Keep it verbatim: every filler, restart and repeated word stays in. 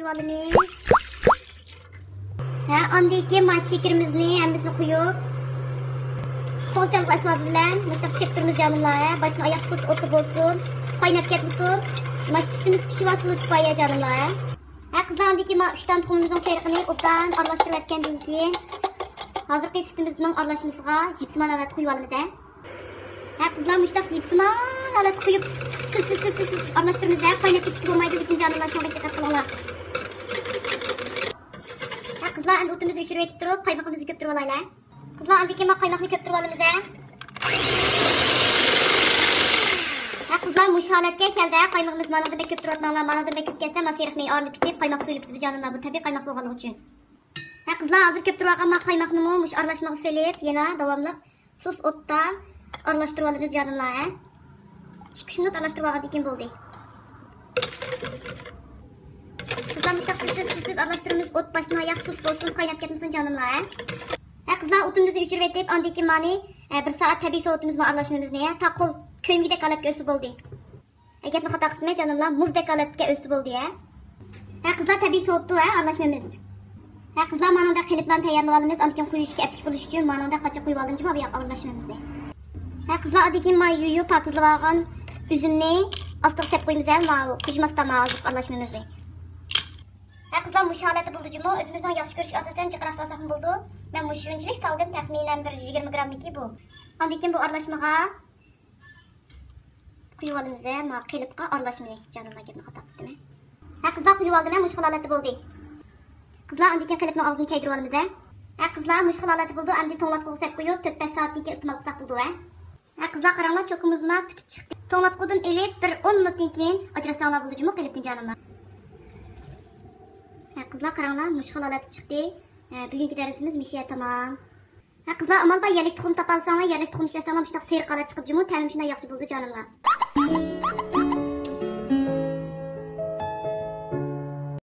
قۇيۇۋالىمىز. ھە، ئاندىن كېيىن مانا شېكىرىمىزنى ھەممىسىنى قۇيۇپ، قول چالغان ئەسۋابى بىلەن مۇشۇنداق چېپىپ تۇرىمىز جانىملار. ھە، باشتىن ئاياق تۇز ئوتى بولسۇن، قايناپ كەتمىسۇن. مانا سۈتىمىز پىشىۋاتسىلا كۇپايە جانىملار. ھە، قىزلار، ئاندىن كېيىن مانا ئۈچ دانە تۇخۇمىمىزنىڭ تېرىقىنى ئوبدان ئارىلاشتۇرۇۋەتكەندىن كېيىن، ھازىرقى سۈتىمىزنىڭ ئارىلاشمىسىغا يىپسىمان ھالەتتە قۇيۇۋالىمىز. ھە، ھە قىزلار، مۇشۇنداق يىپسىمان ھالەتتە قۇيۇپ، سۈل سۈل سۈل سۈل سۈل ئارىلاشتۇرىمىز. ھە، قايناپ كېتىشكە بولمايدۇ، لېكىن جانىملار، شۇڭا بەك دىققەت قىلىڭلار. ھە قىزلار، ئەمدى ئوتىمىزنى ئۆچۈرۈۋېتىپ تۇرۇپ، قايمىقىمىزنى كۆپتۈرۈۋالايلى. قىزلار، ئاندىن كېيىن مانا قايماقنى كۆپتۈرۈۋالىمىز. ھە، ھە قىزلار، مۇشۇ ھالەتكە كەلدى. ھە، قايمىقىمىز مانىڭدىن بەك كۆپتۈرۈۋاتماڭلار، مانىڭدىن بەك كۆپ كەتسە، مانا سېرىق مېيى ئايرىلىپ كېتىپ، قايماق سۇيۇلۇپ كېتىدۇ جانىملار. بۇ تەبىئىي قايماق بولغانلىقى ئۈچۈن. ھە قىزلار، ھازىر كۆپتۈرۈۋالغان مانا قايماقنىمۇ مۇشۇ ئارىلاشمىغا سېلىپ، يەنە داۋاملىق سۇس ئوتتا ئارىلاشتۇرۇۋالىمىز جانىملار. ھە، ئىككى ئۈچ مىنۇت ئارىلاشتۇرۇۋالغاندىن كېيىن بولدى. قىزلار، مۇشۇنداق تېز تېز تېز تېز ئارىلاشتۇرىمىز. ئوت باشتىن ئاياق سۇس بولسۇن، قايناپ كەتمىسۇن جانىملار. ھە، ھە قىزلار، ئوتىمىزنى ئۆچۈرۈۋېتىپ، ئاندىن كېيىن مانى، ھە، بىر سائەت تەبىئىي سوۋۇتىمىز بىلەن ئارىلاشمىمىز. ھە، تا قول كۆيمىگۈدەك ھالەتكە ئۆتسە بولدى. ھە، گەپنى خاتا قىپتىمەن جانىملار، مۇزدەك ھالەتكە ئۆتسە بولدى. ھە، ھە قىزلار، تەبىئىي سوۋۇپتۇ. ھە، ئارىلاشمىمىز. ھە قىزلار، مانىڭدەك قېلىپلارنى تەييارلىۋالىمىز، ئاندىن كېيىن قۇيۇشقا ئەپلىك بولۇش ئۈچۈن مانىڭدەك قاچا قۇيۇۋالدىم جۇمۇ بۇ ياققا ئارىلاشمىمىزنى. ھە قىزلار، ئاندىن كېيىن مانا يۇيۇپ پاكىزلىۋالغان ئۈزۈمنى ئاستىغا سېلىپ قويىمىز. ھە، ماۋۇ قوشماستان ماۋۇ ھازىرقى ئارىلاشمىمىزنى. ھە قىزلار، مۇشۇ ھالەتتە بولدى جۇمۇ. ئۆزىمىزنىڭ ياخشى كۆرۈشىگە ئاساسەن جىقراق سالساقمۇ بولىدۇ. مەن مۇشۇنچىلىك سالدىم، تەخمىنەن بىر يىگىرمە گراممىكى بۇ. ئاندىن كېيىن بۇ ئارىلاشمىغا قۇيۇۋالىمىز، ھە، مانا قېلىپقا ئارىلاشمىنى. جانىملار، گەپنى خاتا قىپتىمەن. ھە قىزلار، قۇيۇۋالدىم، ھە، مۇشۇ خىل ھالەتتە بولدى. قىزلار، ئاندىن كېيىن قېلىپنىڭ ئاغزىنى كەيدۈرۈۋالىمىز، ھە. ھە قىزلار، مۇشۇ خىل ھالەتتە بولدى، ئەمدى توڭلاتقۇغا سېلىپ قويۇپ، تۆت بەش سائەتتىن كېيىن ئىستېمال قىلساق بولىدۇ، ھە. ھە قىزلار، قاراڭلار، چوكىمىزمۇ پۈتۈپ چىقتى. توڭلاتقۇدىن ئېلىپ بىر ئون مىنۇتتىن كېيىن ئاجراتساڭلار بولىدۇ جۇمۇ قېلىپنى جانىملار. ھە قىزلار، قاراڭلار، مۇشۇ خىل ھالەتتە چىقتى. ھە، بۈگۈنكى دەرسىمىز مۇشۇ يەردە تامام. ھە قىزلار، ئامال بار يەرلىك تۇخۇم تاپالىساڭلار، يەرلىك تۇخۇم ئىشلەتسەڭلار مۇشۇنداق سېرىق ھالەت چىقىدۇ جۇمۇ، تەمى شۇنداق ياخشى بولىدۇ جانىملار.